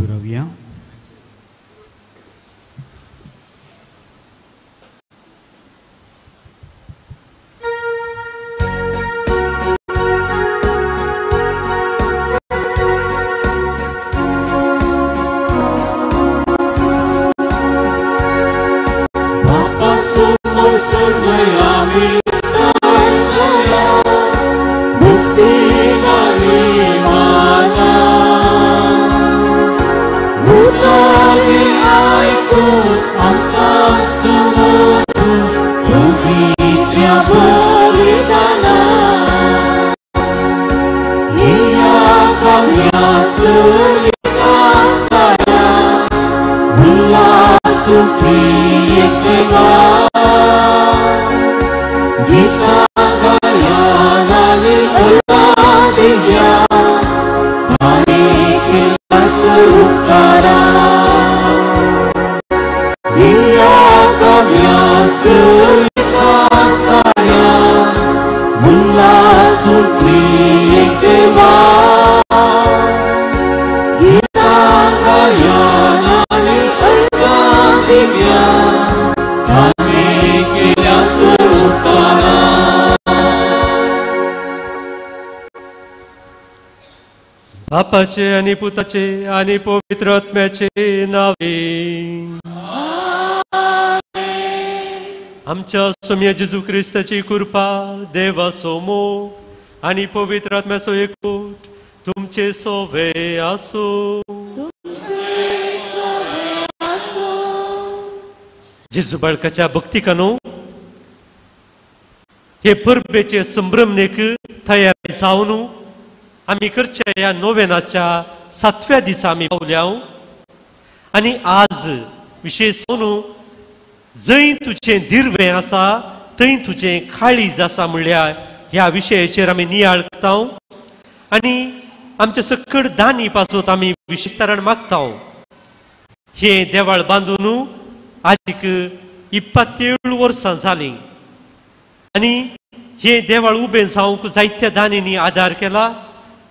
रावया. बापाचे आनी पुताचे आनी पवित्र आत्म्याचे नावे. आमच्या स्वामी जेजू क्रिस्ताची कृपा, देवाचो मोग आनी पवित्र आत्म्याचो एकवट तुमचे सोवे आसूं. जेजू बाळकाच्या भक्तिकानो हे परबेचे संभ्रमणेक तयार जावन आमी करच्या ह्या नोवेनाच्या सातव्या दिसा आमी पावल्या आनी आज विशेश जावन जंय तुजें दिर्वें आसा थंय तुजें काळीज आसा म्हणल्यार ह्या विशयाचेर आमी नियाळ करता आनी आमच्या सकड दानी पासून आमी विशेशतरान मागता. हें देवाळ बांदून आजीक 27 वर्सां जालीं आनी हें देवाळ उबें जावंक जायत्या दानींनी आदार केला.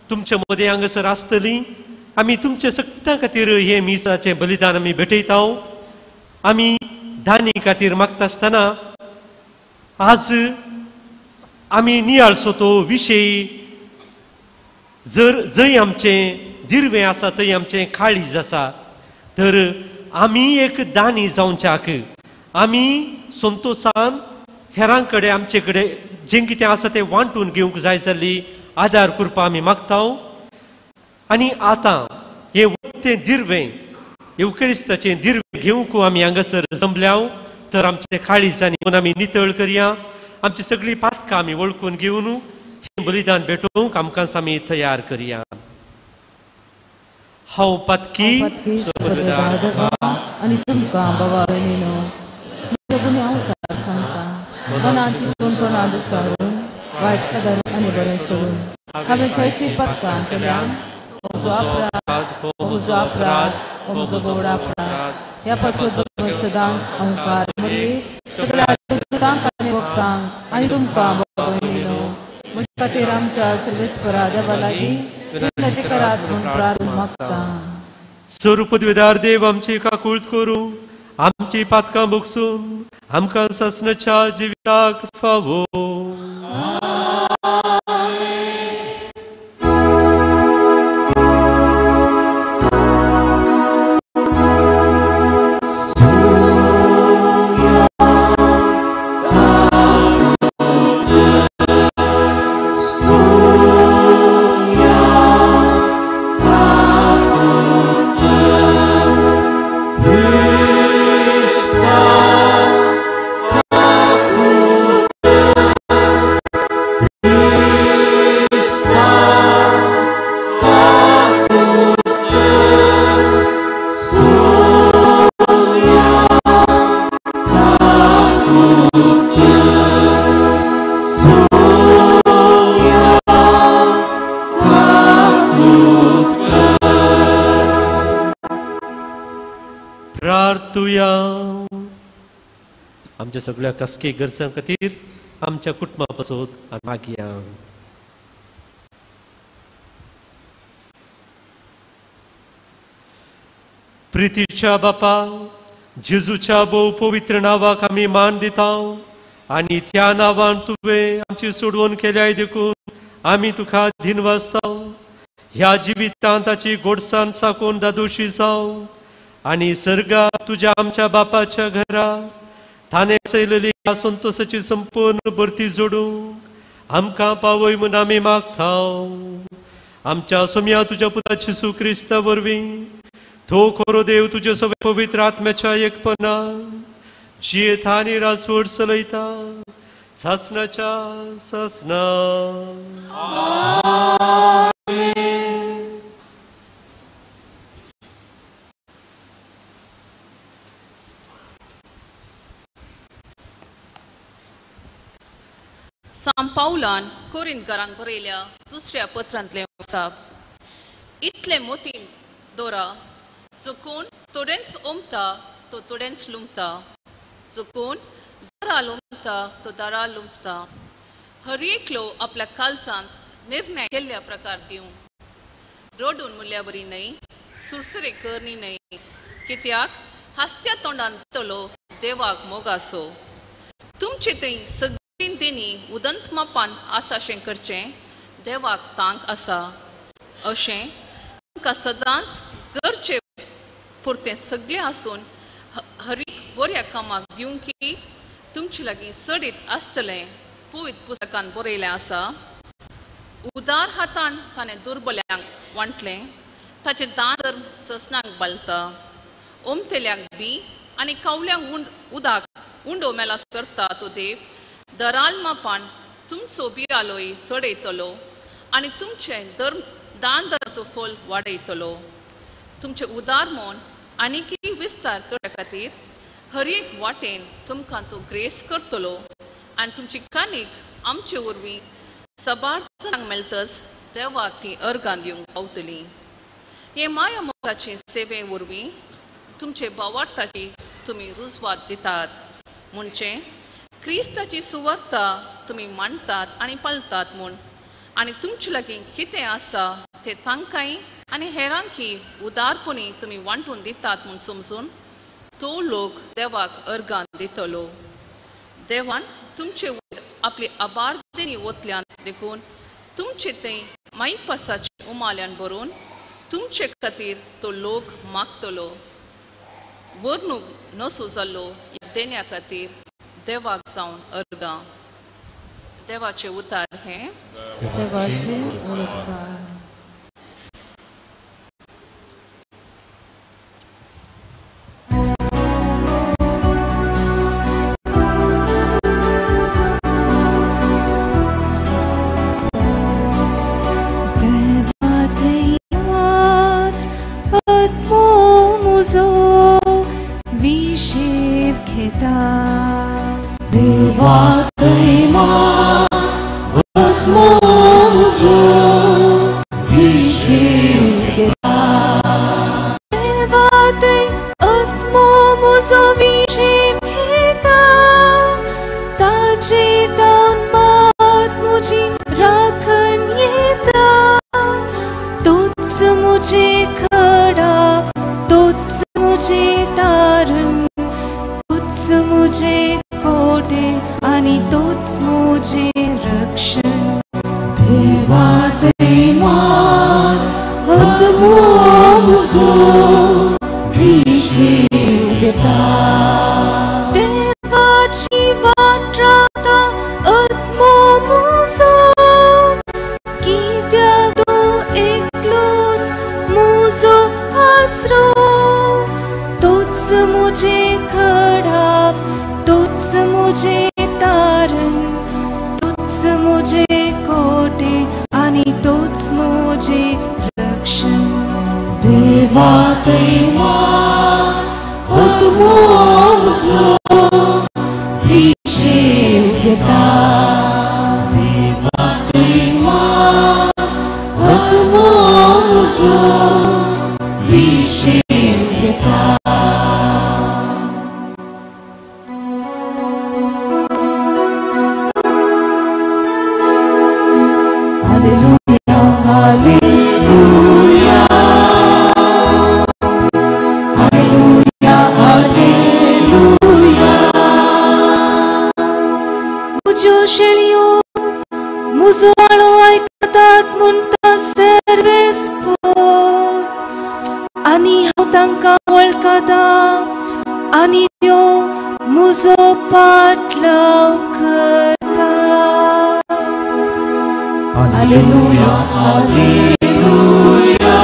तुमचे मदें हांगासर आसतली आमी तुमचे सगळ्यां खातीर हें मिसाचें बलिदान आमी भेटयता. आमी दानी खातीर मागता आसतना आज आमी नियाळचो तो विशय जर जंय आमचें दिर्वें आसा थंय आमचें काळीज आसा तर आमी एक दानी जावच्याक आमी संतोशान हेरां कडेन आमचे कडेन जें कितें आसा तें वांटून घेवंक जाय जाल्ली आदार करपा आमी मागता. आनी आतां हें उक्तें दिर्वें येवक्रिस्ताचें दिर्वें घेवंक आमी हांगासर जमल्या तर आमचे काळीजांनी आमी नितळ करया, आमची सगळीं पातकां आमी वळखून घेवन हें बलिदान भेटोवंक आमकां आमी तयार करया. हांव पातकी आनी तुमकां बाबा भयणीनो सांगता वायट कदम आनी बरें सोडून हांवें जायतीं पातकां केल्यान म्हजो अपराध, म्हजो अपराध, म्हजो गोवडा अपराध. ह्या पासून सदांच अहंकार मरे सगळ्या दुतांक आनी भक्तांक आनी तुमकां बाबा भयणीनो म्हज्या खातीर आमच्या सर्वेस्परा देवा लागीं विनंती करात म्हूण प्रार्थना मागता. स्वरूपद्वेदार देव आमची काकूळत करूं, आमची पातकां भोगसून आमकां सासणाच्या जिविताक फावो. आमच्या सगळ्या खासगी गरजां खातीर आमच्या कुटुंबा पासत मागया. प्रितीच्या बापा, जेजूच्या भोव पवित्र नांवाक आमी मान दिता आनी त्या नांवान तुवें आमची सोडवण केल्याय देखून आमी तुका दिनवासता. ह्या जिवितांत ताची गोडसाण साकून दादोशी जावं आनी सर्गा तुज्या आमच्या बापाच्या घरा ताणें सयलेली ह्या संतोसाची संपूर्ण भरती जोडूंक आमकां पावय म्हूण आमी मागता. आमच्या सोम्या तुज्या पुता जेजू क्रिस्ता वरवीं तो खरो देव तुजे सगळे पवित्र आत्म्याच्या एकपणान जियेता आनी राजवट चलयता सासनाच्या सासना. सांत पावलान कोरिंतकारांक बरयल्या दुसऱ्या पत्रांतलें आसा. इतलें मोतीन दोरा, जो कोण थोडेंच ओमता तो थोडेंच लुमता, जो कोण दारा लुमता तो दारा लुमता. हर एकलो आपल्या कालजांत निर्णय केल्ल्या प्रकार दिवं, रडून मुल्या बरी न्हय, सुरसुरे करणी न्हय, कित्याक हासत्या तोंडान दितलो देवाक मोगासो. तुमचे थंय सगळीं देणी उदंत मापान आसा अशें करचें देवाक तांक आसा, अशें तुमकां सदांच गरजे पुरतें सगळें आसून हर एक बऱ्या कामाक दिवंक तुमचे लागीं चडीत आसतलें. पवित्र पुस्तकान बरयलें आसा, उदार हातान ताणें दुर्बल्यांक वांटलें, ताचें दान ससनाक बालता, ओमतेल्यांक बी आनी कावल्यांक उदाक उंडो मेलास करता तो देव दराल मापान तुमचो बियालोय चडयतलो आनी तुमचें दान दराचो फल वाडयतलो. तुमचें उदार मन आनीकय विस्तार करपा खातीर हर एक वाटेन तुमकां तो ग्रेस करतलो आनी तुमची कानीक आमचे वरवीं सबार जाणांक मेळटच देवाक ती अर्गां दिवंक पावतली. हे माया मोगाचे सेवे वरवीं तुमचे भावार्थाची तुमी रुजवात दितात, म्हणजे क्रिस्ताची सुवार्ता तुमी मांडटात आनी पाळटात म्हूण, आनी तुमचे लागीं कितें आसा तें तांकांय आनी हेरांकी उदारपणी तुमी वांटून दितात म्हूण समजून तो लोक देवाक अर्गां दितलो. देवान तुमचे वयर आपली आबार देणी ओतल्यान देखून तुमचे थंय मायपासाचे उमाल्यान भरून तुमचे खातीर तो लोक मागतलो. वर्णूक नसो जाल्लो देण्या खातीर देवाक जावन अर्गां. देवाचे उतार हें. देवाचे उतार. Hallelujah, hallelujah. तांकां वळखता आनी त्यो म्हजो पाटलाव करता. Hallelujah, hallelujah,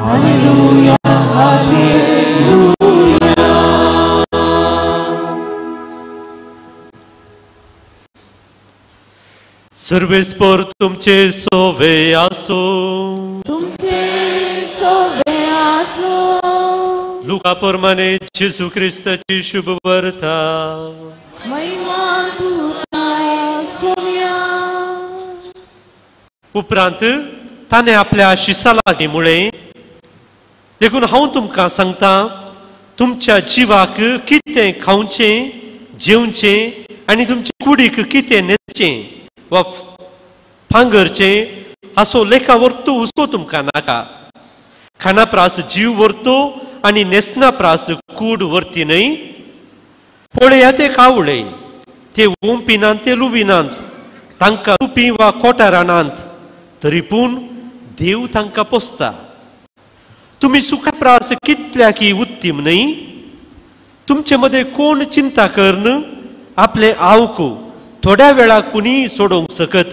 hallelujah, hallelujah. सर्वेस्पर तुमचे सोवे आसो, तुमचे सोवे आसो. लुका प्रमाणे जेजू क्रिस्ताची शुभ वार्ता. महिमा तुका सोम्या. उपरांत ताणें आपल्या शिसा लागीं म्हळें, देखून हांव तुमकां सांगता, तुमच्या जिवाक कितें खावचें जेवचें आनी तुमचे कुडीक कितें न्हेसचें वा फांगरचें हाचो लेखा व्हरतो हुस्को तुमकां नाका. खाणा प्रास जीव व्हरतो आनी न्हेसना प्रास कूड व्हरती न्हय. पळया ते कावळे, ते ओंपिनात ते लुविनात, तांकां तुपी वा कोटारानात, तरी पूण देव तांकां पोसता. तुमी सुखा प्रास कितल्याकी उत्तीम न्हय? तुमचे मदें कोण चिंता करून आपलें आवक थोड्या वेळाक पुणी सोडोवंक शकत?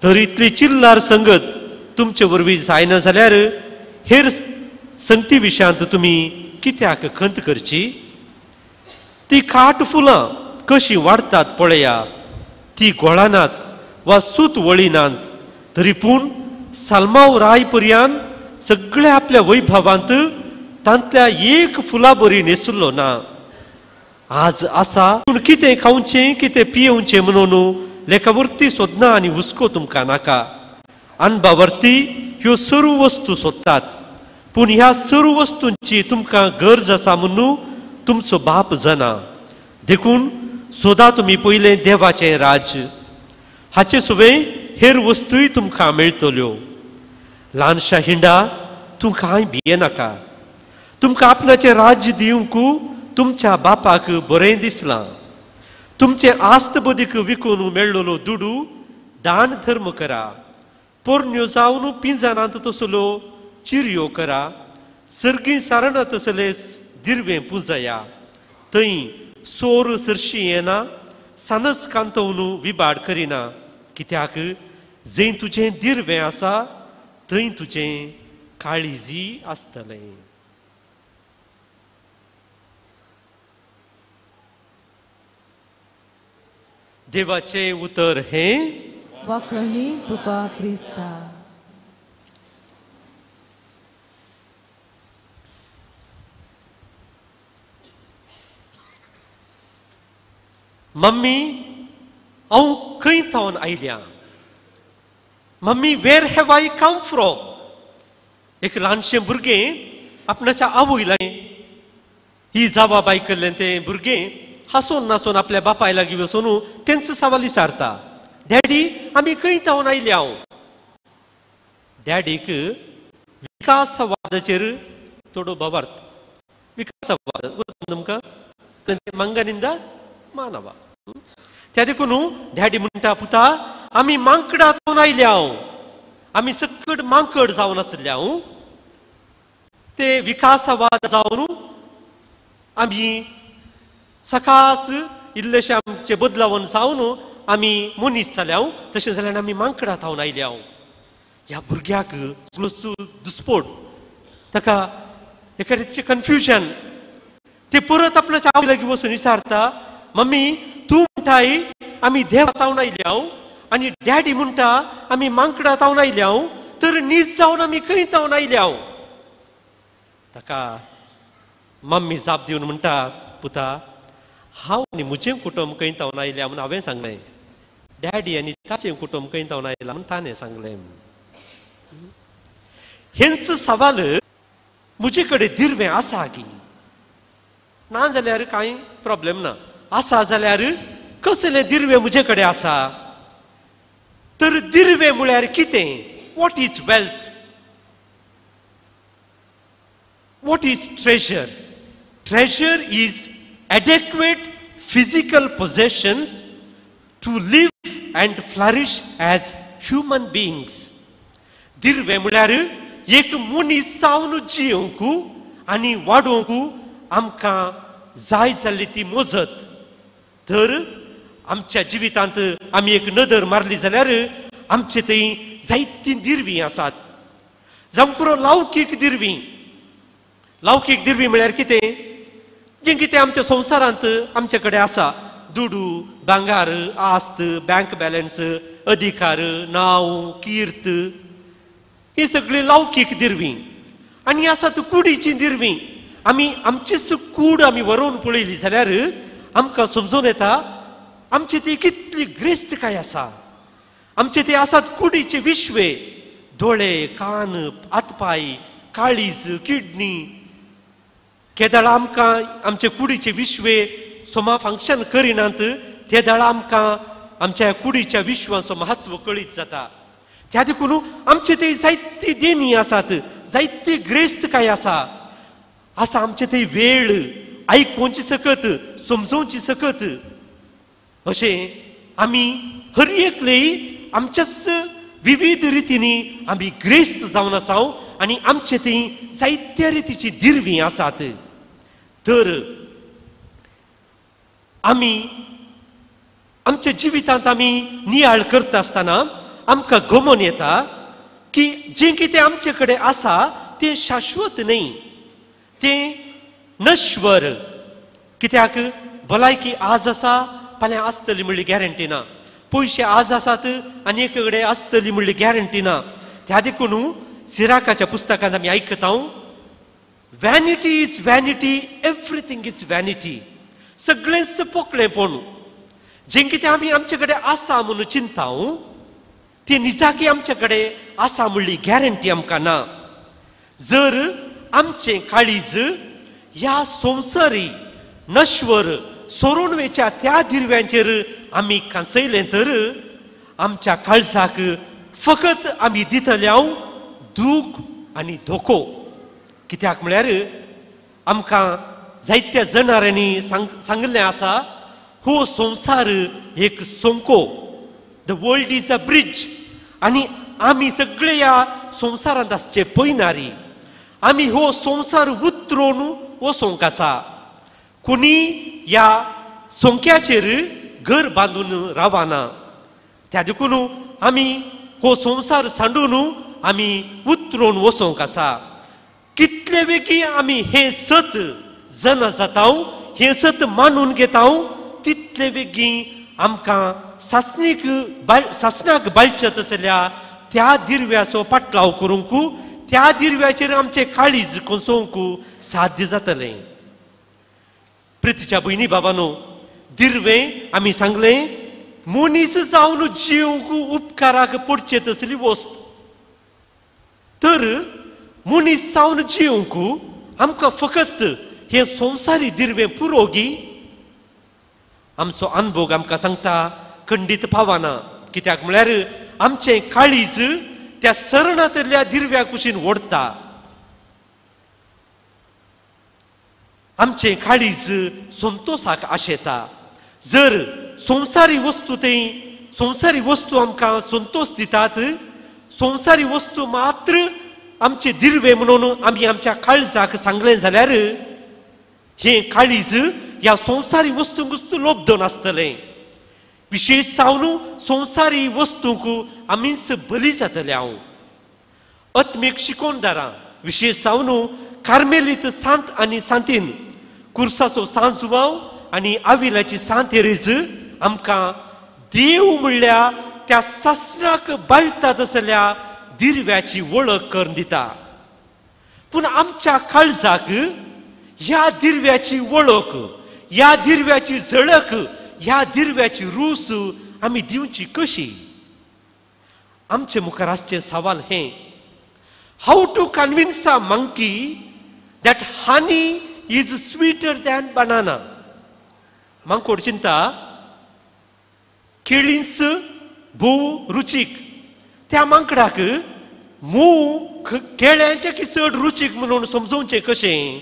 तर इतली चिल्लार संगत तुमचे वरवीं जायना जाल्यार हेर संगती विशयांत तुमी कित्याक खंत करची? ती खाट फुलां कशीं वाडटात पळया, ती गोळानात वा सूत वळिनात, तरी पूण साल्माव राय पर्यान सगळ्या आपल्या वैभवांत तांतल्या एक फुलां बरी न्हेसुल्लो ना. आज आसा पूण कितें खावचें कितें पियेवचें म्हणून लेखावरती सोदना आनी हुस्को तुमकां नाका. अनबावरती ह्यो सर्व वस्तू सोदतात, पूण ह्या सर्व वस्तूंची तुमकां गरज आसा म्हणून तुमचो बाप जाणा. देखून सोदा तुमी पयलें देवाचें राज्य, हाचे सुवें हेर वस्तूय तुमकां मेळटल्यो. ल्हानशा हिंडा, तूं कांय भियेनाका. तुमकां आपणाचें राज्य दिवंक तुमच्या बापाक बरें दिसलां. तुमचे आस्त बदीक विकून मेळ्ळलो दुडू दान धर्म करा. पोरण्यो जावन पिंजणांत तसलो चिरयो करा. सर्गी सारणां तसले दिरवें पुंजया, थंय सोर सरशी येना, सानस कांतोवन विबाड करिना. कित्याक जंय तुजें दिरवें आसा थंय तुजें काळीजी आसतलें. देवाचें उतर हें वाखणी तुका क्रिस्ता. मम्मी, हांव खंय थावन आयल्या? Mummy, where have I come from? एक ल्हानशें भुरगें आपणाच्या आवय लागीं ही जावा आयकल्लें तें भुरगें हांसून नासून आपल्या बापाय लागीं वचून तेंच सवाल विचारता, डॅडी आमी खंय थावन आयल्या? हांव डॅडीक विकासवादाचेर थोडो भावार्थ. विकासवाद तुमकां मंगनिंदा मानवा. त्या देखून डॅडी म्हणटा, पुता आमी मांकडां थावन आयल्या, आमी सकट मांकड जावन आसल्या. ते विकासवाद जावन आमी सकास इल्लेशे आमचे बदलावन जावन आमी मनीस जाल्या, तशें जाल्यार आमी मांकडां थावन आयल्या. ह्या भुरग्याक दुस्पोट, ताका एका रितीचें कन्फ्युजन. ते परत आपणाच्या आवय लागीं वचून विचारता, मम्मी तूं म्हणटाय आमी देवा थावन आयल्या आनी डॅडी म्हणटा आमी मांकडां थावन आयल्या, तर नीज जावन आमी खंय थावन आयल्या? ताका मम्मी जाप दिवन म्हणटा, पुता हांव आनी म्हजें कुटुंब खंय थावन आयल्या म्हूण हांवें सांगलें, डॅडी आनी ताचें कुटुंब खंय थावन आयलां म्हूण ताणें सांगलें. हेंच सवाल म्हजे कडेन दिरवें आसा की ना जाल्यार कांय प्रॉब्लेम ना, आसा जाल्यार कसलें दिरवें म्हजे कडेन आसा? तर दिरवें म्हळ्यार कितें? What is wealth? What is treasure? Treasure is adequate physical possessions to live and flourish as human beings. दिरवें म्हळ्यार एक मनीस जावन जियोंक आनी वाडोवंक आमकां जाय जाल्ली ती मजत. तर आमच्या जिवितांत आमी एक नदर मारली जाल्यार आमचे थंय जायतीं दिरवीं आसात. जावं पुरो लौकीक दिरवीं. लौकीक दिरवीं म्हळ्यार कितें? जें कितें आमच्या संवसारांत आमचे कडेन आसा, दुडू, भांगार, आस्त, बँक बॅलन्स, अधिकार, नांव, कीर्त, ही सगळीं लौकीक दिरवीं. आनी आसात कुडीचीं दिरवीं. आमी आमचीच कूड आमी व्हरोवन पळयली जाल्यार आमकां समजून येता आमची ती कितली ग्रेस्तकाय आसा. आमचे ते आसात कुडीचे विश्वे, दोळे, कान, हातपाय, काळीज, किडनी. केदळा आमकां आमचे कुडीचे विश्वे सोमा फंक्शन करिनात तेदळा आमकां आमच्या कुडीच्या विश्वाचो म्हत्व कळीत जाता. त्या देखून आमचे ते जायती देणी आसात, जायती ग्रेस्तकाय आसा. आसा आमचे ते वेळ आयकोवची सकत, समजोवची सकत. अशें आमी हर एकले आमच्याच विविध रितींनी आमी ग्रेस्त जावन आसा आनी आमचे थंय जायत्या रितीची दिरवीं आसात. तर आमी आमच्या जिवितांत आमी नियाळ करता आसतना आमकां गमन येता की जें कितें आमचे कडेन आसा तें शाश्वत न्हय, तें नश्वर. कित्याक भलायकी आज आसा फाल्यां आसतली म्हणली गॅरंटी ना, पयशे आज आसात आनी एक कडेन आसतली म्हणली गॅरंटी ना. त्या देखून सिराकाच्या पुस्तकांत आमी आयकता, vanity is vanity, everything is vanity. सगळेंच पोकळेपण. जें कितें आमी आमचे कडेन आसा म्हणून चिंता तें निजाकी आमचे कडेन आसा म्हणली गॅरंटी आमकां ना. जर आमचें काळीज ह्या संवसारी नश्वर सोरून वेच्या त्या दिरव्यांचेर आमी कांचयलें तर आमच्या काळजाक फकत आमी दितले हांव दूख आनी धोको. कित्याक म्हळ्यार आमकां जायत्या जनावरांनी सांगिल्लें आसा, हो संवसार एक सोंको, the world is a bridge. आनी आमी सगळे ह्या संवसारांत आसचे पयनारी आमी हो संवसार उतरोवन वचोंक आसा. कोणी ह्या सोंक्याचेर घर बांदून रावना. त्या देखून आमी हो संवसार सांडून आमी उतरोवन वचोंक आसा. कितले वेगीं आमी हें सत जना जाता, हें सत मानून घेता, तितले वेगीं आमकां सासणीक सासणाक बाळचें तसल्या त्या दिरव्याचो पाटलाव करूंक, त्या दिरव्याचेर आमचें काळीज कोसोवंक साध्य जातलें. प्रितीच्या भयणी बाबानो, दिरवें आमी सांगलें मनीस जावन जिवंक उपकाराक पडचें तसली वस्त. तर मनीस जावन जिवंक आमकां फकत हें संवसारी दिरवें पुरोगी? आमचो अनभोग आमकां सांगता खंडीत पावना. कित्याक म्हळ्यार आमचें काळीज त्या सरणांतल्या दिरव्या कुशीन ओडटा. आमचें काळीज संतोसाक आशेता. जर संवसारी वस्तू थंय संवसारी वस्तू आमकां संतोष दितात, संवसारी वस्तू मात्र आमचे दिरवे म्हणून आमी आमच्या काळजाक सांगलें जाल्यार हें काळीज ह्या संवसारी वस्तूंकूच लोबदून आसतलें. विशेश जावन संवसारी वस्तूंक आमीच बली जातले. हांव आत्मीक शिकोवणदारां विशेश जावन कार्मेलीत सांत आनी सांतीन, कुर्साचो सांत जुवांव आनी आविलाची सांत एरेज आमकां देव म्हणल्या त्या सासणाक बाळटा तसल्या दिरव्याची वळख करून दिता. पूण आमच्या काळजाक ह्या दिरव्याची वळख, ह्या दिरव्याची झळक, ह्या दिरव्याची रूस आमी दिवची कशी? आमचे मुखार आसचें सवाल हें, how to convince a monkey that honey is sweeter than banana. मांकोड चिंता केळींच भोव रुचीक, त्या मांकडाक मोव केळ्यांच्या की चड रुचीक म्हणून समजोवचें कशें?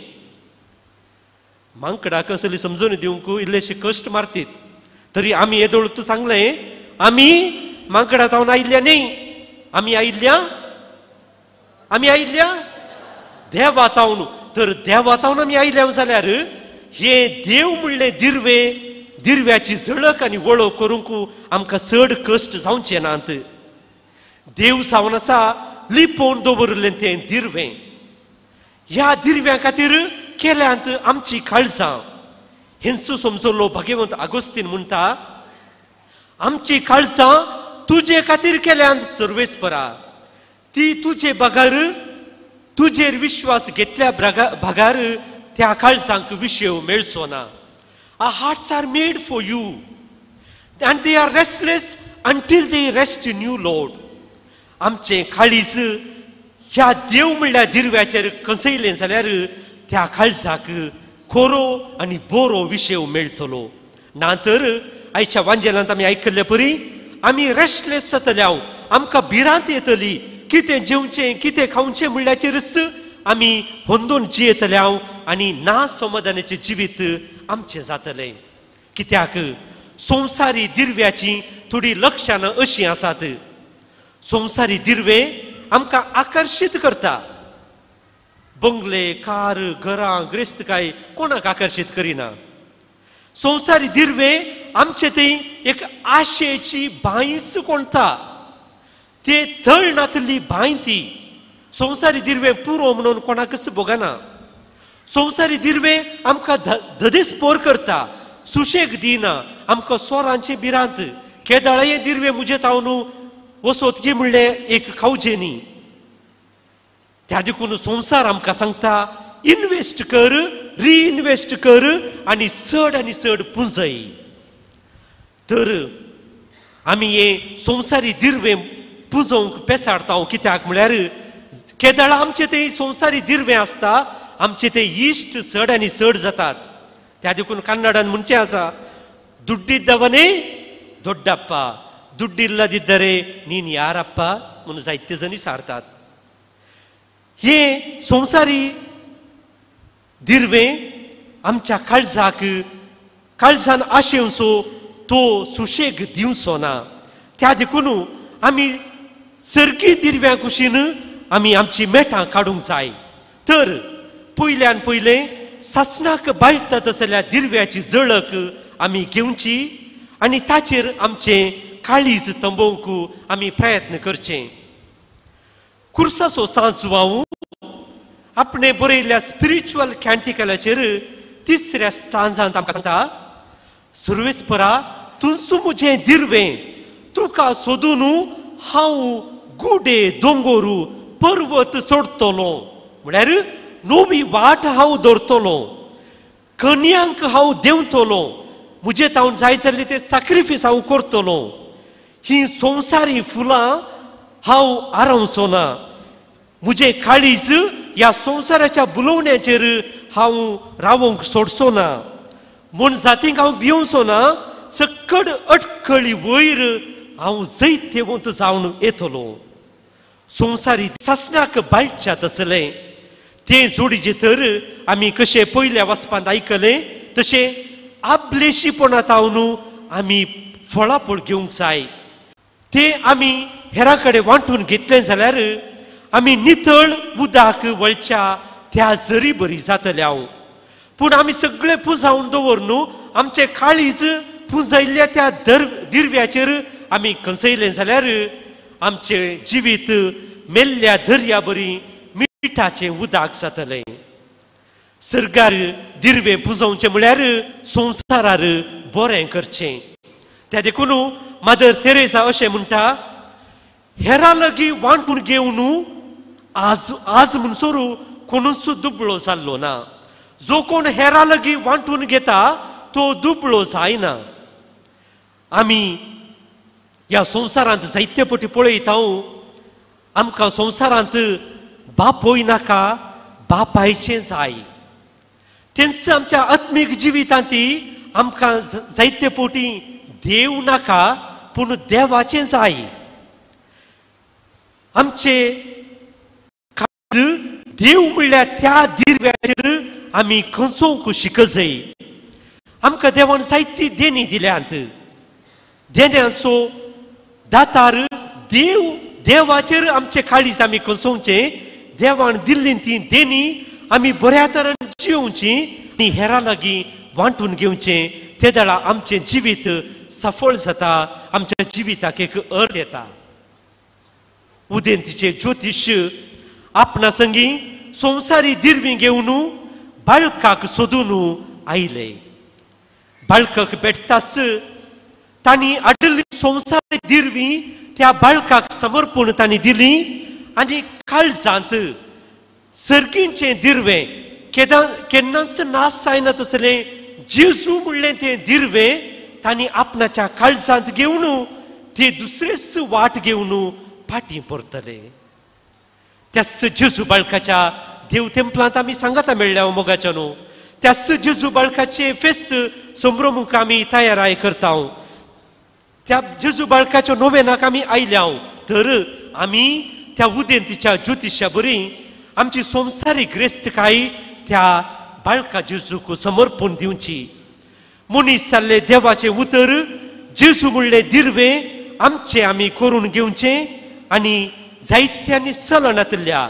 मांकडाक असली समजून दिवंक इल्लेशे कश्ट मारतीत. तरी आमी येदोळ तूं सांगलें आमी मांकडा तावन आयिल्ल्या न्ही, आमी आयिल्ल्या आमी आयिल्ल्या देवा तावन. तर देवा तावन आमी आयल्या जाल्यार हे देव म्हणलें दिर्वे, दिर्व्याची झळक आनी वळख करूंक आमकां चड कश्ट जावचे नात. देव जावन आसा लिपोवन दवरिल्लें तें दिर्वें. ह्या दिर्व्या खातीर केल्यांत आमची काळजां. हेंच समजलो भाग्यवंत आगोस्तीन म्हणटा, आमची काळजां तुजे खातीर केल्यांत सर्वेस्परा, ती तुजे बगर तुजेर विश्वास घेतल्या बगर त्या काळजांक विशय मेळचो ना. Our hearts are made for you and they are restless until they rest in you, Lord. आमचें काळीज ह्या देव म्हणल्यार दिर्व्याचेर कसयलें जाल्यार त्या काळजाक खोरो आनी बरो विशय मेळटलो. ना तर आयच्या वांजेलांत आमी आयकल्ले परी आमी रेस्टलेस जातले, आमकां भिरांत येतली, कितें जेवचें कितें खावचें म्हणल्याचेरच आमी होंदून जियेतले आनी ना समाधानाचें जिवीत आमचें जातलें. कित्याक संवसारी दिर्व्याची थोडी लक्षणां अशीं आसात. संवसारी दिर्वे आमकां आकर्शीत करता. बंगले, कार, घरां, ग्रेस्तकाय कोणाक आकर्शीत करिना. संवसारी दिर्वे आमचे थंय एक आशेची बांयच कोणता, ते थळ नातली बांय ती. संवसारी दिर्वे पुरो म्हणून कोणाकच भोगना. संवसारी दिर्वे आमकां धदेस्पोर करता, सुशेग दिना, आमकां सोरांचे भिरांत. केदळाये दिर्वे मुजे तावन वसोत की म्हणलें एक खावचें न्ही. त्या देखून संवसार आमकां सांगता इनवेस्ट कर, रिइनवेस्ट कर आनी चड आनी चड पुंजय. तर आमी हे संवसारी दिर्वे पुंजोवंक पेसाडता. कित्याक म्हळ्यार केदळा आमचे ते संवसारी दिर्वे आसता, आमचे ते इश्ट चड आनी चड जातात. त्या देखून कन्नडान म्हणचें आसा, दुड्डिद्दवने दोड्डप्पा, दुड्डिल्लदिद्दरे नीन यारप्पा म्हणून जायते जणी सारतात. हे संवसारी दिर्वे आमच्या काळजाक काळजान आशेवचो तो सुशेग दिवचो ना. त्या देखून आमी सर्गी दिर्व्या कुशीन आमी आमची मेटां काडूंक जाय. तर पयल्यान पयलें सासणाक बाळटा तसल्या दिर्व्याची झळक आमी घेवची आनी ताचेर आमचें काळीज तंबोवंक आमी प्रयत्न करचे. कुर्साचो सांजवाव आपणे बरयल्ल्या स्पिरिच्युअल कॅन्टिकलाचेर तिसऱ्या स्थानांत आमकां सांगता, सर्वेस्परा तुंचो म्हजें दिर्वें, तुका सोदून हांव गुडे दोंगोरू पर्वत सोडटलो, म्हळ्यार नवी वाट हांव दवरतलो, कन्यांक हांव देंवतलो, म्हजे तावन जाय जाल्ले ते साक्रिफीस हांव करतलो. ही संवसारी फुलां हांव आरावचो ना, म्हजें काळीज ह्या संवसाराच्या बुलोवण्याचेर हांव रावंक सोडचो ना, म्हूण जातींक हांव भिवचो ना, सकड अटकळी वयर हांव जैतेवंत जावन येतलो. संवसारी सासणाक बाळच्या तसलें तें जोडीचें तर आमी कशें पयल्या वाचपांत आयकलें तशें आपलेशीपणा तावन आमी फळाफळ घेवंक जाय. तें आमी हेरां कडेन वांटून घेतलें जाल्यार आमी नितळ उदक वळच्या त्या जरी बरी जातले हांव. पूण आमी सगळे पुंजावन दवर न्हू, आमचें काळीज पुंजायल्ल्या त्या दिर्व्याचेर आमी कंसयलें जाल्यार आमचें जिवीत मेल्ल्या दर्या बरी मिठाचें उदक जातलें. सरकार दिर्वें पुंजोवचें म्हळ्यार संवसारार बरें करचें. त्या देखून मदर तेरेसा अशें म्हणटा, हेरां लागीं वांटून घेवन आज आज म्हणसर कोणूच दुबळो जाल्लो ना. जो कोण हेरां लागीं वांटून घेता तो दुबळो जायना. आमी ह्या संवसारांत जायते पटी पळयता, आमकां संवसारांत बापोय नाका, बापायचें जाय. तेंच आमच्या आत्मीक जिवितांत आमकां जायते पटी देव नाका, पूण देवाचें जाय. आमचे देव म्हणल्यार त्या दिर्व्याचेर आमी खंचोवंक शिकजय. आमकां देवान जायती देणी दिल्यांत, देण्यांचो दातार देव देवाचेर आमचे काळीज आमी खंचोवचें. देवान दिल्ली ती देणी आमी बऱ्या तरेन जिवची आनी हेरां लागीं वांटून घेवचें. ते वेळार आमचें जिवीत सफळ जाता, आमच्या जिविताक एक अर्थ येता. उदेंतीचे ज्योतिश आपणा संगी संवसारी दिरवी घेवन बाळकाक सोदून आयले. बाळकाक भेटताच तांणी आडली संवसारी दिरवी त्या बाळकाक समर्पण तांणी दिली आनी काळजांत सर्गींचें दिरवें केन्नाच नाश जायना तसलें जेजू म्हणलें तें दिरवें तांणी आपणाच्या काळजांत घेवन ते दुसरेच वाट घेवन फाटीं परतले. त्याच जेजू बाळकाच्या देव तेंपलांत आमी सांगाता मेळ्ळ्या मोगाच्या न्हू. त्याच जेजू बाळकाचें फेस्त संभ्रमूक आमी तयाराय करता. त्या जेजू बाळकाच्या नोवेनाक आमी आयल्या तर आमी त्या उदेंतीच्या ज्योतिशा बरी आमची संवसारी ग्रेस्तकाय त्या बाळका जेजूक समर्पण दिवची. मनीस जाल्ले देवाचें उतर जेजू म्हणलें दिरवें आमचें आमी करून घेवचें आनी जायत्यांनी चलनातल्या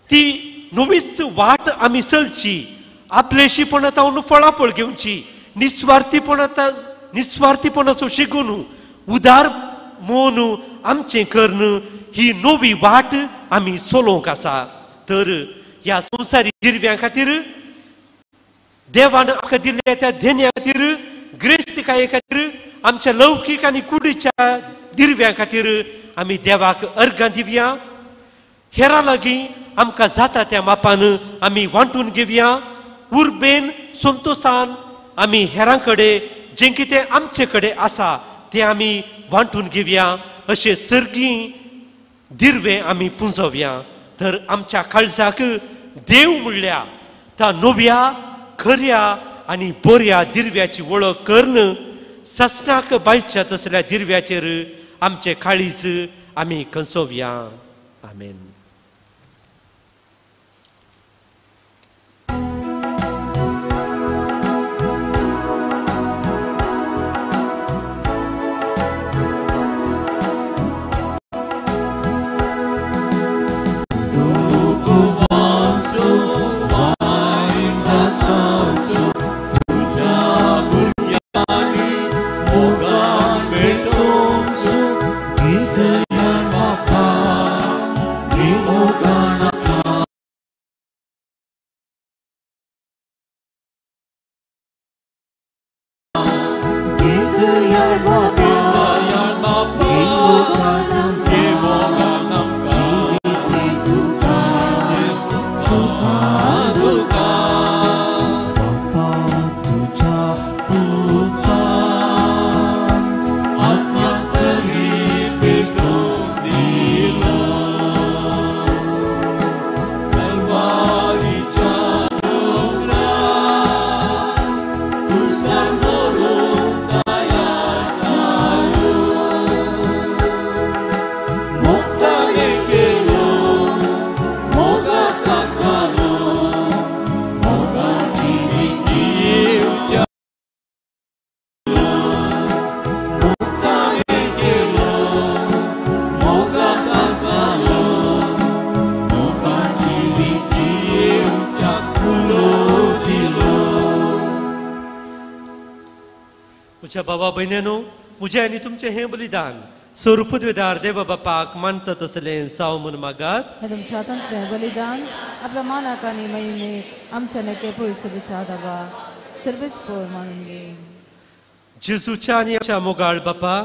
ती नवीच वाट आमी चलची. आपलेशीपणा तावन फळाफळ घेवची, निस्वार्थीपणाचो शिकून उदार मोन आमचें करून ही नवी वाट आमी चलोवंक आसा. तर ह्या संवसारी दिरव्यां खातीर देवान आमकां दिल्ल्या त्या देण्या खातीर ग्रेस्तकाये खातीर आमच्या लौकीक आनी कुडीच्या दिरव्यां खातीर आमी देवाक अर्घां दिवया. हेरां लागीं आमकां जाता त्या मापान आमी वांटून घेवया. उर्बेन संतोसान आमी हेरां कडेन जें कितें आमचे कडेन आसा तें आमी वांटून घेवया. अशें सर्गी दिरवें आमी पुंजोवया. तर आमच्या काळजाक देव म्हणल्या त्या नव्या खऱ्या आनी बऱ्या दिरव्याची वळख करून ससनाक बाळच्या तसल्या दिरव्याचेर आमचे काळीज आमी कंसोवया. आमेन. बाबा भयण्यानो, म्हजें आनी तुमचें हें बलिदान स्वरूपद्वेदार देवा बापाक मानता तसलें साव म्हूण मागात. तुमच्या हातांतलें बलिदान आपल्या मानाक आनी महिमेक आमच्या नके पयस दाबा सर्वेस पोर मानून घे. जेजूच्या आनी आमच्या मोगाळ बापा,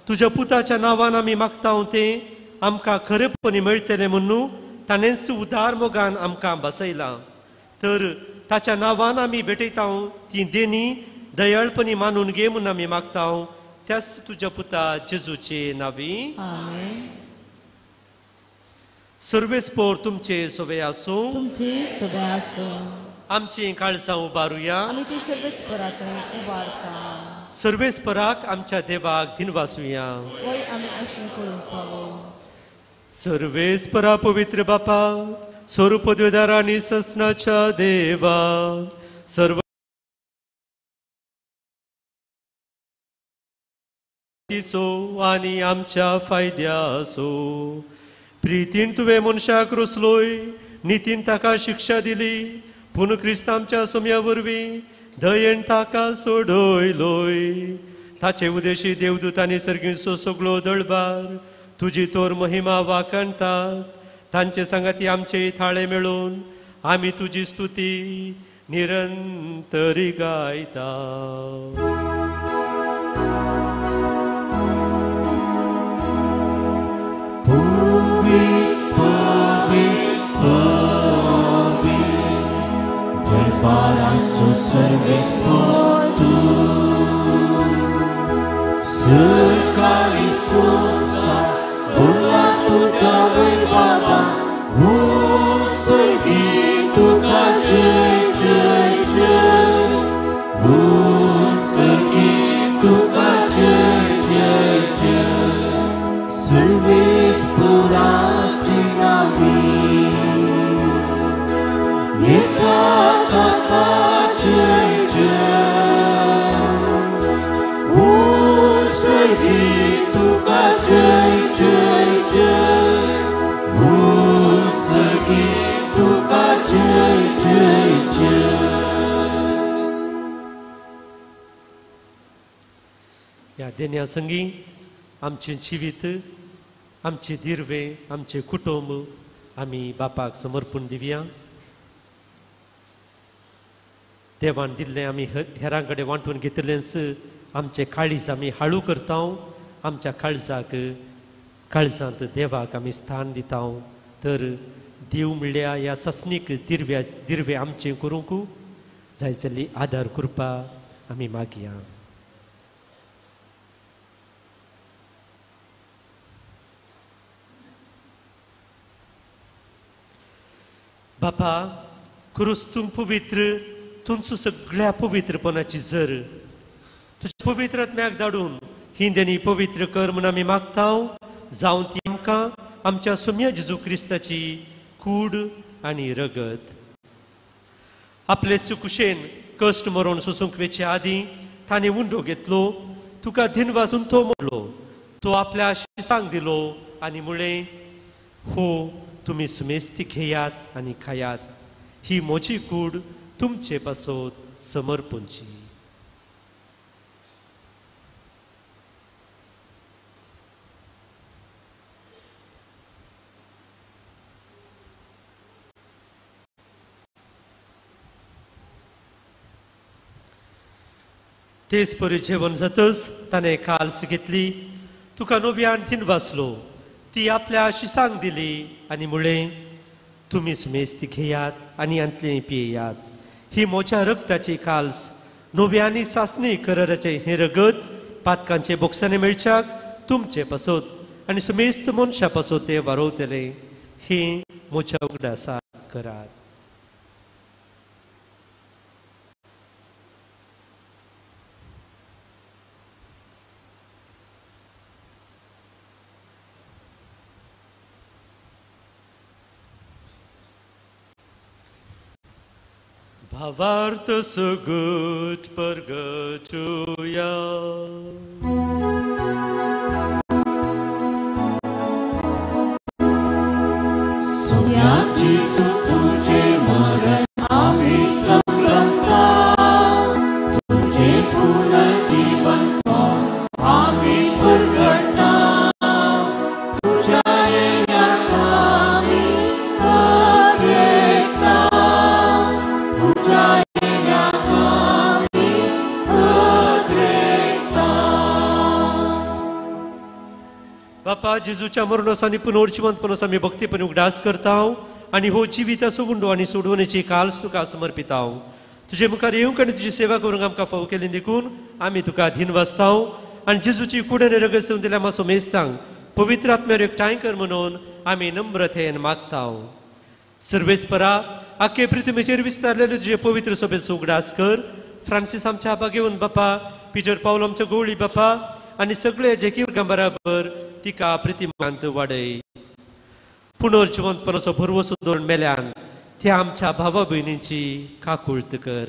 तुज्या पुताच्या नांवान आमी मागता तें आमकां खरेपणी मेळटलें म्हणून ताणेंच उदार मोगान आमकां बसयलां. तर ताच्या नांवान आमी भेटयता ती देणी दयाळपणी मानून घे म्हूण आमी मागता त्याच तुज्या पुता जेजूचे नांवी. आमेन. सर्वेस्पोर तुमचे सोबे आसूं. तुमचे सोबे आसूं. आमचीं काळजां उबारुया. आमी ती सर्वेस्पराक उबारता. सर्वेस्पराक आमच्या देवाक दिनवासुया. वय आमी अशें करूंक फावो. सर्वेस्परा पवित्र बापा, स्वरूपद्वेदार आनी ससनाच्या देवा, सर्व आनी आमच्या फायद्यासो प्रितीन तुवें मनशाक रोसलोय, नितीन ताका शिक्षा दिली, पूण क्रिस्त आमच्या सोम्या वरवीं दयेन ताका सोडयलोय. ताचे उदेशी देवदूतांनी सर्गीचो सगळो दळबार तुजी तोर महिमा वाखाणतात. तांचे सांगाती आमचे थाळे मेळून आमी तुजी स्तुती निरंतरी गायता. Sekali susah bola tuja baba segitu kaje je je segitu kaje je je servis purati nabi nita tata je je segitu kaje je je segitu kaje je je. ह्या देण्या संगी आमचें जिवीत, आमचें दिर्वे, आमचें कुटुंब आमी बापाक समर्पण दिवया. देवान दिल्लें आमी हेरां कडेन वांटून घेतलेंच आमचें काळीज आमी हाळू करता. आमच्या काळजाक काळजांत देवाक आमी स्थान दिता. तर देव म्हणल्यार ह्या सासणीक दिर्व्या दिर्वे आमचें करूंक जाय जाल्ली आदार करपा आमी मागया. बापा, क्रूस तूं पवित्र, तुमचो सगळ्या पवित्रपणाची जर तुज्या पवित्र आत्म्याक धाडून ही देणी पवित्र कर म्हूण आमी मागता. जावं ती आमकां आमच्या सोम्या जेजू क्रिस्ताची कूड आनी रगत. आपले चुकुशेन कश्ट मरोण सोसूंक वेचे आदीं ताणें उंडो घेतलो, तुका दिनवासून तो मोडलो, तो आपल्या शिसांक दिलो आनी म्हळें, हो तुमी सुमेस्ती घेयात आनी खायात, ही म्हजी कूड तुमचे पासत समर्पणची. तेच परी जेवण जातच ताणें काल्स घेतली, तुका नव्यान दिनवासलो, ती आपल्या शिसांक दिली आनी म्हळें, तुमी सुमेस्ती घेयात आनी हांतलें पियेयात, ही म्हज्या रगताची काल्स, नव्यानी सासणी कराराचें हें रगत पातकांचे बोक्सांनी मेळच्याक तुमचे पासत आनी सुमेस्त मनशा पासत तें वारोवतलें. हें म्हज्या उगडासाक करात. भावार्थ सुगूट परगटुया. सोम्या जेजू तुझे मरण आमी संभ्रमता, तुझे पुनर्जीवन आमी परगटता, तुझ्या येण्याक आमी परगटता, तुझ्या येण्याक आमी परगटता. बापा, जेजूच्या मरणाचो आनी पुनर्जिवंतपणाचो आमी भक्तीपणी उगडास करता आनी हो जिविताचो उंडो आनी सोडवणेची काल्स तुका समर्पिता. तुजे मुखार येवंक आनी तुजी सेवा करूंक आमकां फावो केली देखून आमी तुका अधीन वाजता आनी जेजूची कूड आनी रगत सेवन दिल्या आमच्या सोमेस्तांक पवित्र आत्म्यार एकठांय कर म्हणून आमी नम्रतेन मागता. सर्वेस्परा, आख्खे पृथ्वीचेर विस्तारलेले तुजे पवित्र सोबेचो उगडास कर. फ्रांसीस आमच्या भागेवन बापा, पिटर पावल आमच्या गोवळी बापा आनी सगळे जेकी बराबर तिका प्रतिमांत वाडय. पुनर्जिवंतपणाचो भरवसो दवरून मेल्यान त्या आमच्या भावा भयणींची काकुळत कर.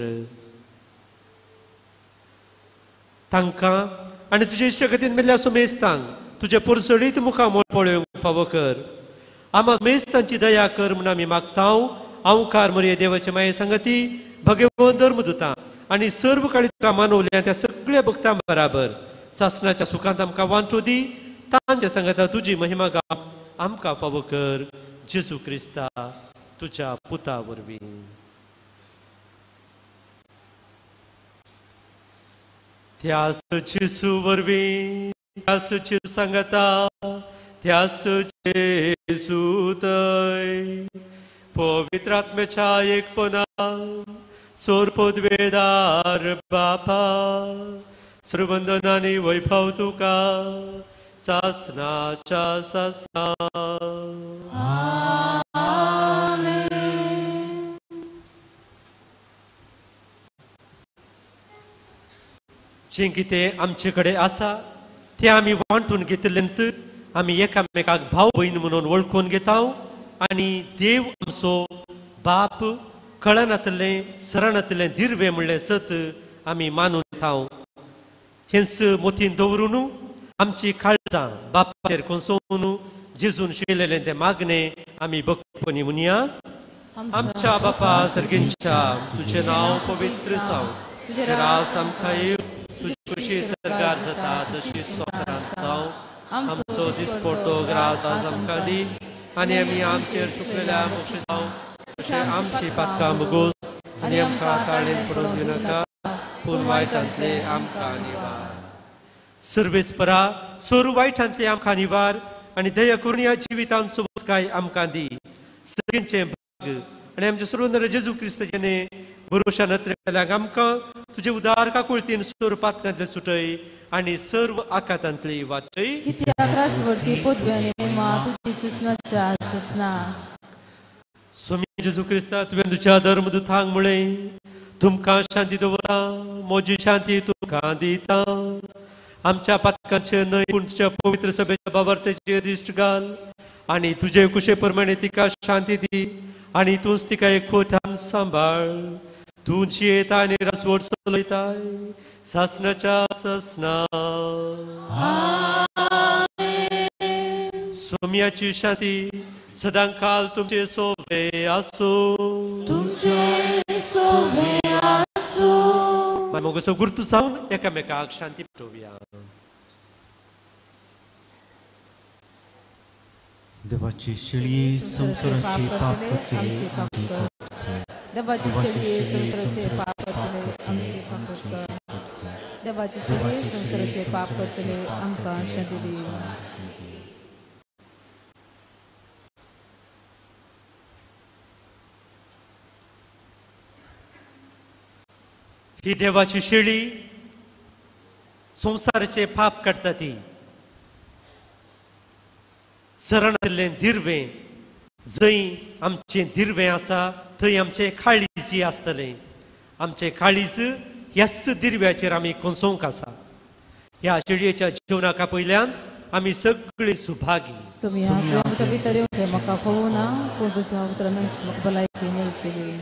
तांकां आनी तुजे शकतीन मेल्ल्या सुमेस्तांक तुजे परसळीत मुखामळ पळोवंक फावो कर. आमा मेस्तांची दया कर म्हूण आमी मागता. आंवकार मरिये देवाचे माये संगती भगवंत धर्मदूता आनी सर्व काळी तुका मानवल्या त्या सगळ्या भक्तां बराबर सासनाच्या सुखांत आमकां वांटो दी. तांच्या सांगता तुजी महिमा गावंक आमकां फावो कर, जेजू क्रिस्ता तुज्या पुता वरवीं. त्यास जेजू वरवीं, त्यास जेजू सांगता, त्यास जेजू तय पवित्र आत्म्याच्या एकपणान सोरपोदवेदार बापा सर्वंदनानी वैभव तुका सासनाच्या सासना. जें कितें आमचे कडेन आसा तें आमी वांटून घेतलें आमी एकामेकाक भाव भयण म्हणून वळखून घेता आनी देव आमचो बाप कळनातलें सरणातलें दिर्वे म्हणलें सत आमी मानून घेता. हेंच मोतीन दवरून आमची काळजां बापाचेर कोसोवन जेजून शिकयलेलें तें मागणें आमी भक्तपणी म्हणया. आमच्या बापा सर्गींच्या तुजें नांव पवित्र जावं, तुजें राज आमकां येवं, तुजी खुशी सरकार जाता तशीच संवसारांत जावं. आमचो दिसपडतो ग्रास आज आमकां दी आनी आमी आमचेर चुकलेल्या मोक्ष जावं तशें आमची पातकां मुगोस आनी आमकां ताळेन पडून दिवनाका, पूण वायटांतले आमकां निवार. सर्वेस्परा सोरू वायटांतले आमकां निवार आनी दया करून ह्या जिवितांत सोबूत आमकां दी. सगळ्यांचें भाग आनी आमच्या सर्वंदर जेजू क्रिस्त जेणे भरोशा नत्रेल्याक आमकां तुजे उदार काकुळतीन सोर पातकांतले सुटय आनी सर्व आकातांतली वाचय. स्वामी जेजू क्रिस्ता तुवें तुज्या धर्मदूतांक म्हळें, तुमकां शांती दवरता, म्हजी शांती तुमकां दिता. आमच्या पातकांचे न्हय पूण तुज्या पवित्र सभेच्या बाबार्थेचेर दिश्ट घाल आनी तुजे कुशे प्रमाणे तिका शांती दी आनी तूंच तिका एकवटान सांबाळ. तूं जियेता आनी राजवट चलयताय सासनाच्या सासना. सोम्याची शांती सदांकाल तुमचे सोबे आसूं. तुमचे सोबे आसूं. मोगसो गुर्तू जावन एकामेकाक शांती पेटोवया. देवाची शेळी संवसाराचे पाप करतले आमचे पाप कर. देवाची शेळी संवसाराचे पाप करतले आमचे पाप कर. देवाची शेळी संवसाराचे पाप करतले आमकां शांती दी. ही देवाची शेळी संवसाराचे पाप काडटा ती सरणांतलें दिर्वें, जंय आमचें दिर्वें आसा थंय आमचें काळीज आसतलें. आमचें काळीज ह्याच दिर्व्याचेर आमी कोसोवंक आसा. ह्या शेळयेच्या जेवणाका पयल्यान आमी सगळीं सुभागी. म्हाका कळूना पूण तुज्या उतरानच म्हाका भलायकी मेळटली.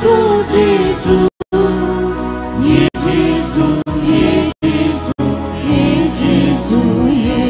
तूं जेजू, ये जेजू, ये जेजू, ये जेजू ये.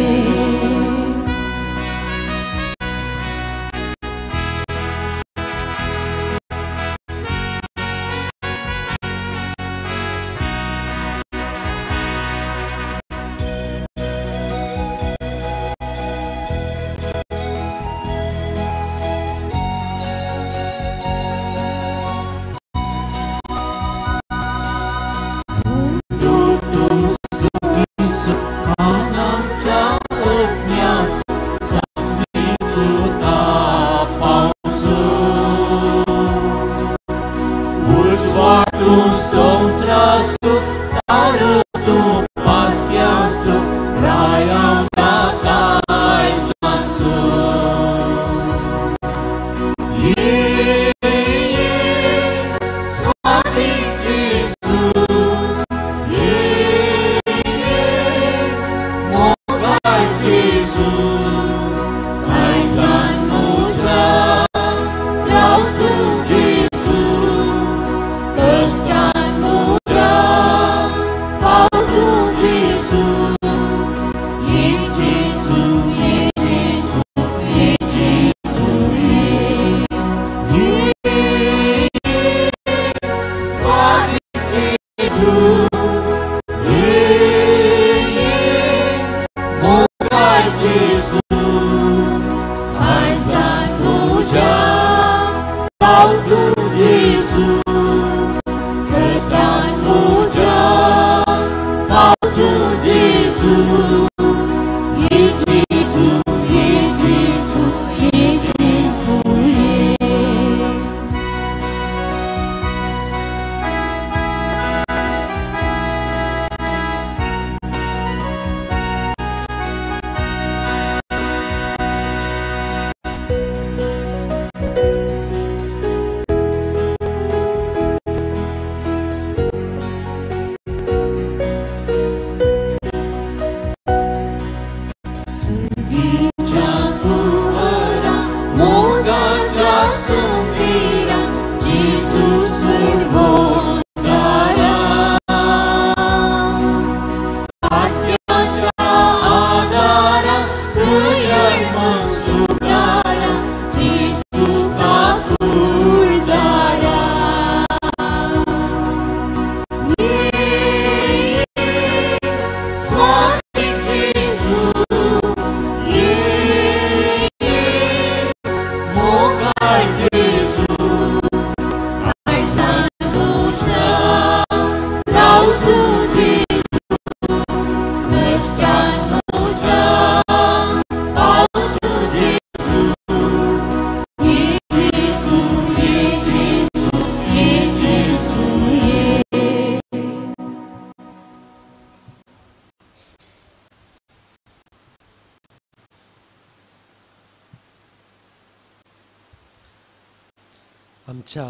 आमच्या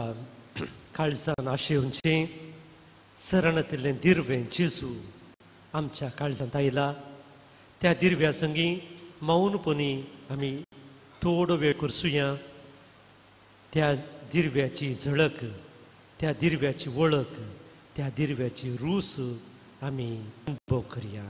काळजान आशेवचें सरणांतलें दिर्वें जेजू आमच्या काळजांत आयला. त्या दिर्व्या संगी मौनपणी आमी थोडो वेळ करसुया. त्या दिर्व्याची झळक, त्या दिर्व्याची वळख, त्या दिर्व्याची रूस आमी अनुभव करया.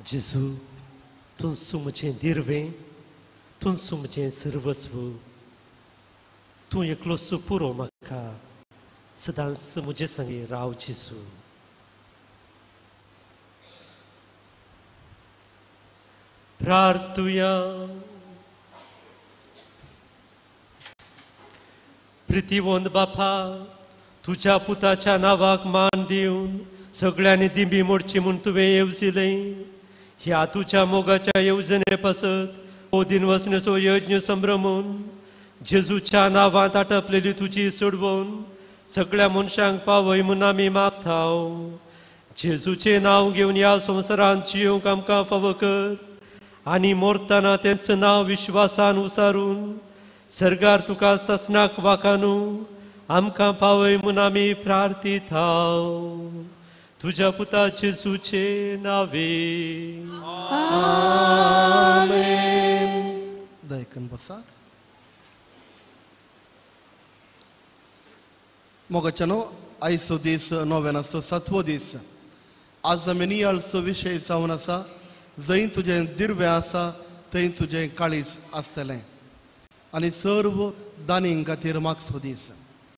जेजू, तूंच म्हजें दिर्वें, तूंच म्हजें सर्वस्व, तूं एकलोच पुरो म्हाका, सदांच म्हजे संगे राव जेजू. प्रार्थुया. प्रितीवंत बापा, तुज्या पुताच्या नांवाक मान दिवन सगळ्यांनी दिंबी मोडची म्हूण तुवें येवजिलें. ह्या तुज्या मोगाच्या येवजणे पासत हो दिनवसनेचो यज्ञ संभ्रमून जेजूच्या नांवांत आटपलेली तुजी सोडवून सगळ्या मनशांक पावय म्हूण आमी मागताव. जेजूचें नांव घेवन ह्या संवसारांत जियोंक आमकां फावो कर आनी मोरतना तेंच नांव विश्वासान उसारून सर्गार तुका ससनाक वाखानू आमकां पावय म्हूण आमी प्रार्थिताव. तुज्या पुता जेजूचे नावे आमेन. दयकन बसात. मोगाच्यानो, आयचो दीस नोव्यानाचो सातवो दीस. आज आमी नियाळचो विशय जावन आसा, जंय तुजें दिर्वें आसा थंय तुजें काळीज आसतलें. आनी सर्व दानीं खातीर मागचो दीस.